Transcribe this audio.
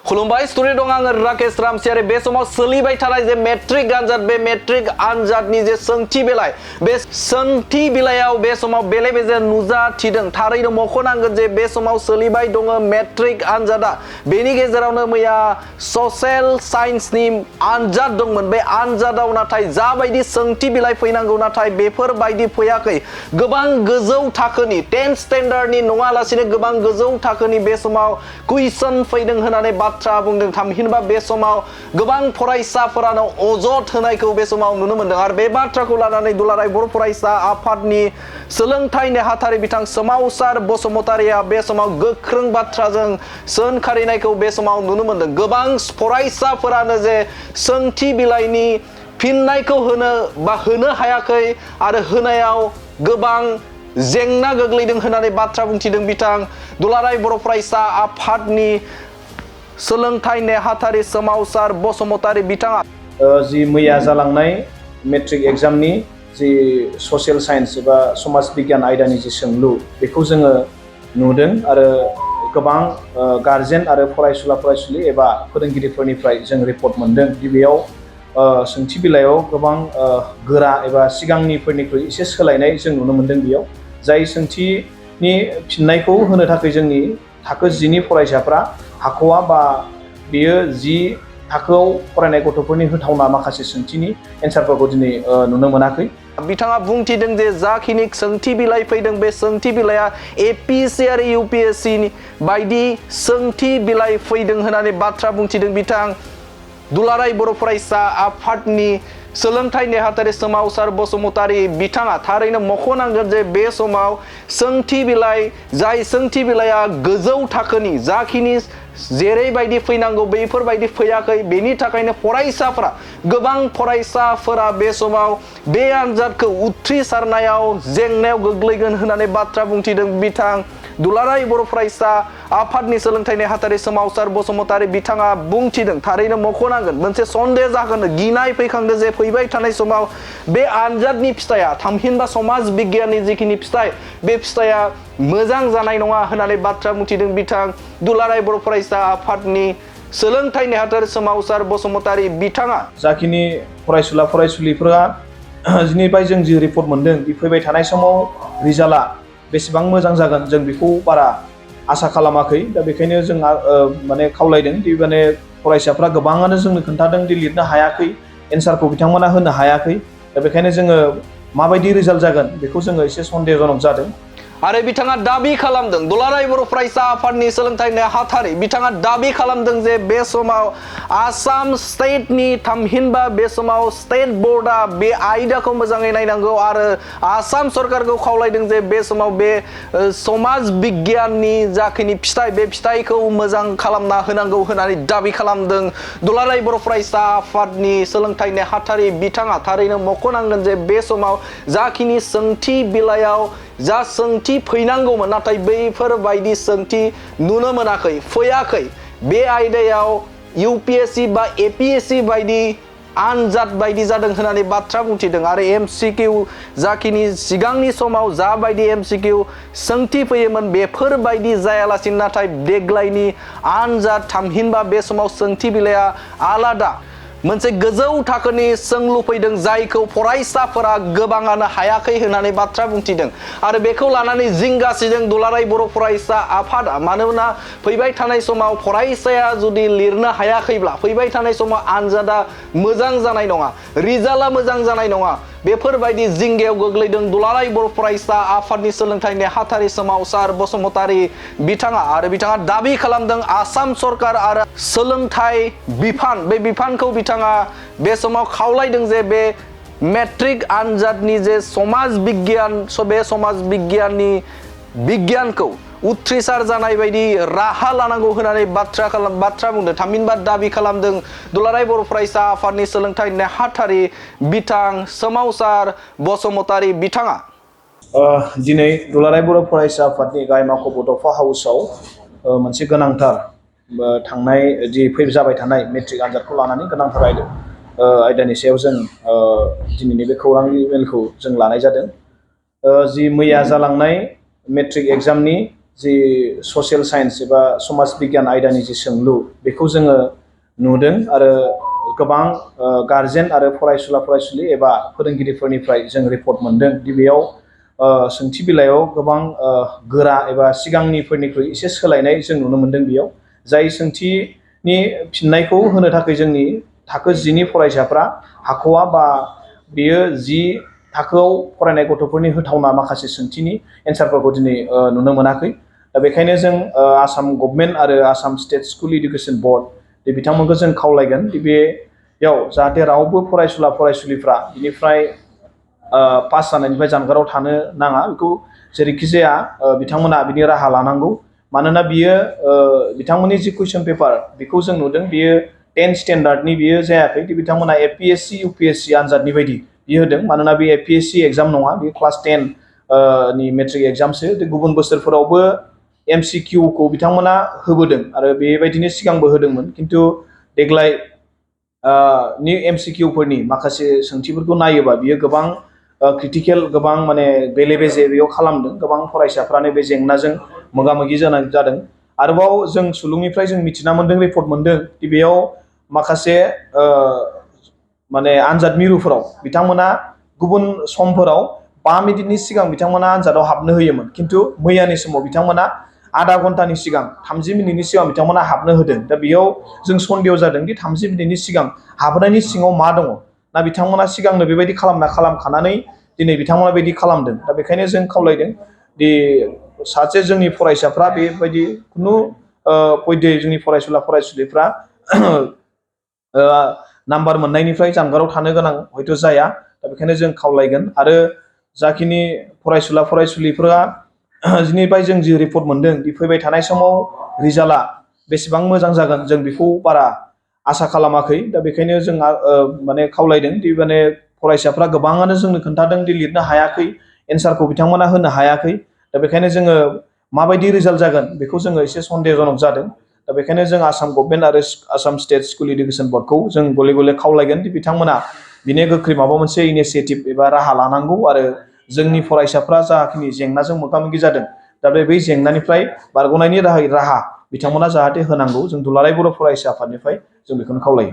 खुलुमबाय स्टुडिअ दं आङो राकेश रामसियारि बे समाव सोलिबाय थानाय जे मेट्रिक आनजाद बे मेट्रिक आनजादनि जे सोंथि बिलाइ बे सोंथि बिलाइयाव बे समाव बेले बेजे नुजाथिदों थारैनो मख'नांगोन जे बे समाव सोलिबाय दङ मेट्रिक आनजादा बेनि गेजेरावनो मैया ससियेल साइन्सनि आनजाद दंमोन बे आनजादाव नाथाय जाबायदि सोंथि बिलाइ फैनांगौ नाथाय बेफोरबायदि फैयाखै गोबां गोजौ थाखोनि 10th स्टेन्डार्डनि नङालासिनो गोबां गोजौ थाखोनि बे समाव कुइसन फैदों होननानै बाथ्रा बुंदों थामहिनबा बे समाव गोबां फरायसाफोरानो अजद होनायखौ बे समाव नुनो मोनदों आरो बे बाथ्राखौ लानानै दुलाराय बर' फरायसा आफादनि सोलोंथाइ नेहाथारि बिथां सोमावसार बसुमतारिया बे समाव गोख्रों बाथ्राजों सोंखारिनायखौ बे समाव नुनो मोनदों गोबां फरायसाफोरानो जे सोंथि बिलाइनि फिननायखौ होनो हायाखै आरो होनायाव गोबां जेंना गोग्लैदों होननानै बाथ्रा बुंथिदों बिथां दुलाराय बर' फरायसा आफादनि सोलोंथाइ नेहाथारि सोमावसार बसुमतारि बिथाङा जि मैया जालांनाय मेट्रिक एग्जामनि जि ससियेल साइन्स एबा समाज बिगियान आयदानि जि सोंलु बेखौ जोङो नुदों आरो गोबां गार्जेन आरो फरायसुला फरायसुलि एबा फोरोंगिरिफोरनिफ्राय जों रिपर्ट मोनदों दि बेयाव सोंथि बिलाइयाव गोबां गोरा एबा सिगांनिफोरनिख्रुइ एसे सोलायनाय जों नुनो मोनदों बेयाव जाय सोंथिनि फिननायखौ होनो थाखाय जोंनि थाखो 10नि फरायसाफ्रा हाख'वा बा बियो 10 थाखोआव फरायनाय गथ'फोरनि होथावना माखासे सोंथिनि एन्सारफोरखौ दिनै नुनो मोनाखै बिथाङा बुंथिदों जे जाखिनि सोंथि बिलाइ फैदों बे सोंथि बिलाइया एपीएससी आरो यूपीएससी बायदि सोंथि बिलाइ फैदों होननानै बाथ्रा बुंथिदों बिथां दुलाराय बर' फरायसा आफादनि सोलोंथाइ नेहाथारि सोमावसार बसुमतारि बिथाङा थारैनो मख'नांगोन जे बे समाव सोंथि बिलाइ जाय सोंथि बिलाइया गोजौ थाखोनि जाखिनि जेरैबायदि फैनांगौ बेफोरबायदि फैयाखै बेनि थाखायनो फरायसाफोरा गोबां फरायसाफोरा बे समाव बे आनजादखौ उथ्रिसारनायाव जेंनायाव गोग्लैगोन होननानै बाथ्रा बुंथिदों बिथां दुलाराय बर' फरायसा आफादनि सोलोंथाइ नेहाथारि सोमावसार बसुमतारि बिथाङा बुंथिदों थारैनो मख'नांगोन मोनसे सन्देह जागोन गिनाय फैखांदों जे फैबाय थानाय समाव बे आनजादनि फिथाइया थामहिनबा समाज बिगियाननि जिखिनि फिथाइ बे फिथाइया मोजां जानाय नङा होननानै बाथ्रा बुंथिदों बिथां दुलाराय बर' फरायसा आफादनि सोलोंथाइ नेहाथारि सोमावसार बसुमतारि बिथाङा जाखिनि फरायसुला फरायसुलिफोरा जिनिफ्राय जों जि रिपर्ट मोनदों बे फैबाय थानाय समाव रिजाल्टआ बेसेबां मोजां जागोन जों बेखौ बारा आसा खालामाखै दा बेखायनो जों माने खावलायदों दि माने फरायसाफ्रा गोबाङानो जोंनो खोन्थादों दि लिरनो हायाखै एन्सारखौ बिथांमोना होनो हायाखै दा बेखायनो जोङो माबायदि रिजाल्ट जागोन बेखौ जोङो एसे सन्देहजनक जादों आरो बिथाङा दाबि खालामदों दुलाराय बर' फरायसा आफादनि सोलोंथाइ नेहाथारि बिथाङा दाबि खालामदों जे बे समाव आसाम स्टेटनि थामहिनबा बे समाव स्टेट बोर्डआ बे आयदाखौ मोजाङै नायनांगौ आरो आसाम सरकारखौ खावलायदों जे बे समाव बे समाज बिगियाननि जाखिनि फिथाइ बे फिथाइखौ मोजां खालामना होनांगौ होननानै दाबि खालामदों दुलाराय बर' फरायसा आफादनि सोलोंथाइ नेहाथारि बिथाङा थारैनो मख'नांगोन जे बे समाव जाखिनि सोंथि बिलाइयाव जा सोंथि फैनांगौमोन नाथाय बैफोरबायदि सोंथि नुनो मोनाखै फैयाखै बे आयदायाव यूपीएससी बा एपीएससी बायदि आनजाद बायदि जादों होननानै बाथ्रा बुंथिदों आरो एमसीक्यू जाखिनि सिगांनि समाव जाबायदि एमसीक्यू सोंथि फैयोमोन बेफोरबायदि जायालासिनो नाथाय देग्लायनि आनजाद थामहिनबा बे समाव सोंथि बिलाइया आलादा मोनसे गोजौ थाखोनि सोंलु फैदों जायखौ फरायसाफोरा गोबाङानो हायाखै होननानै बाथ्रा बुंथिदों आरो बेखौ लानानै जिंगासिदों दुलाराय बर' फरायसा आफादा मानोना फैबाय थानाय समाव फरायसाया जुदि लिरनो हायाखैब्ला फैबाय थानाय समाव आनजादा मोजां जानाय नङा रिजाल्टआ मोजां जानाय नङा बेफोरबायदि जिंगायाव गोग्लैदों दुलाराय बर' फरायसा आफादनि सोलोंथाइ नेहाथारि सोमावसार बसुमतारि बिथाङा आरो बिथाङा दाबि खालामदों आसाम सरकार आरो सोलोंथाइ बिफान बे बिफानखौ बिथाङा बे समाव खावलायदों जे बे मेट्रिक आनजादनि जे समाज बिगियान बे समाज बिगियाननि बिगियानखौ उथ्रिसार जानाय बायदि राहा लानांगौ होननानै बाथ्रा बुंदों थामहिनबा दाबि खालामदों दुलाराय बर' फरायसा आफादनि सोलोंथाइ नेहाथारि बिथां सोमावसार बसुमतारि बिथाङा दिनै दुलाराय बर' फरायसा आफादनि गाहाय मावख' बड'फा हाउसाव मोनसे गोनांथार थांनाय जि जाबाय थानाय मेट्रिक आनजादखौ लानानै गोनांथार आयदानि सायाव जों दिनैनि बे खौरां मेलखौ जों लानाय जादों जि मैया जालांनाय मेट्रिक एग्जामनि जि ससियेल साइन्स एबा समाज बिगियान आयदानि जि सोंलु बेखौ जोङो नुदों आरो गोबां गारजेन आरो फरायसुला फरायसुलि एबा फोरोंगिरिफोरनिफ्राय जों रिपर्ट मोनदों दि बेयाव सोंथि बिलाइयाव गोबां गोरा एबा सिगांनिफोरनिख्रुइ एसे सोलायनाय जों नुनो मोनदों बेयाव जाय सोंथिनि फिननायखौ होनो थाखाय जोंनि थाखो 10नि फरायसाफ्रा हाख'वा बा बेयो 10 थाखोआव फरायनाय गथ'फोरनि होथावना माखासे सोंथिनि एन्सारफोरखौ दिनै नुनो मोनाखै दा बेखायनो जों आसाम गभर्नमेन्ट आरो Assam state school education board बिथांमोनखौ जों खावलायगोन दि बेयाव जाहाथे रावबो फरायसुला फरायसुलिफ्रा बिनिफ्राय पास जानायनिफ्राय जानगाराव थानो नाङा बेखौ जेरैखि जाया बिथांमोना बिनि राहा लानांगौ मानोना बियो बिथांमोननि जि कुइसन पेपार बेखौ जों नुदों बियो 10 स्टेन्डार्डनि बियो जायाखै बिथांमोना एपीएससी यूपीएससी आनजादनि बायदि बियो होदों मानोना बे एपीएससी एग्जाम नङा बे क्लास 10 नि मेट्रिक एग्जामसो गुबुन बोसोरफोरावबो एमसीकिउखौ बिथांमोना होबोदों आरो बेबायदिनो सिगांबो होदोंमोन खिन्थु देग्लाय नि एमसीकिउफोरनि माखासे सोंथिफोरखौ नायोबा बियो गोबां क्रिटिकेल गोबां माने बेले बेजे बेयाव खालामदों गोबां फरायसाफ्रानो बे जेंनाजों मोगा मोगि जादों आरोबाव जों सुलुंनिफ्राय जों मिथिना मोनदों रिपर्ट मोनदों कि बेयाव माखासे माने आनजाद मिरुफोराव बिथांमोना गुबुन समफोराव 5 मिनिटनि सिगां बिथांमोना आनजादाव हाबनो होयोमोन खिन्थु मैयानि समाव बिथांमोना आधा घन्टानि सिगां 30 मिनिटनि सिगां बिथांमोना हाबनो होदों दा बेयाव जों सन्देह जादों दि 30 मिनिटनि सिगां हाबनायनि सिङाव मा दङ ना बिथांमोना सिगांनो बेबायदि खालामखानानै दिनै बिथांमोना बेबायदि खालामदों दा बेखायनो जों खावलायदों दि सासे जोंनि फरायसाफ्रा बेबायदि खुनु पयदे जोंनि फरायसुला फरायसुलिफ्रा नाम्बार मोननायनिफ्राय जानगाराव थानो गोनां हयथ' जाया दा बेखायनो जों खावलायगोन आरो जाखिनि फरायसुला फरायसुलिफोरा जिनिफ्राय जों जि रिपर्ट मोनदों बे फैबाय थानाय समाव रिजाल्टआ बेसेबां मोजां जागोन जों बेखौ बारा आसा खालामाखै दा बेखायनो जों माने खावलायदों दि माने फरायसाफ्रा गोबाङानो जोंनो खोन्थादों दि लिरनो हायाखै एन्सारखौ बिथांमोना होनो हायाखै दा बेखायनो जोङो माबायदि रिजाल्ट जागोन बेखौ जोङो एसे सन्देहजनक जादों दा बेखायनो जों आसाम गभर्नमेन्ट आरो आसाम स्टेट स्कुल एडुकेसन बर्डखौ जों गले गले खावलायगोन दि बिथांमोना बिनि गोख्रै माबा मोनसे इनिसियेटिभ एबा राहा लानांगौ आरो जोंनि फरायसाफ्रा जाखिनि जेंनाजों मोगा मोगि जादों दा बै जेंनानिफ्राय बारग'नायनि राहा बिथांमोना जाहाथे होनांगौ जों दुलाराय बर' फरायसा आफादनिफ्राय जों बेखौनो खावलायो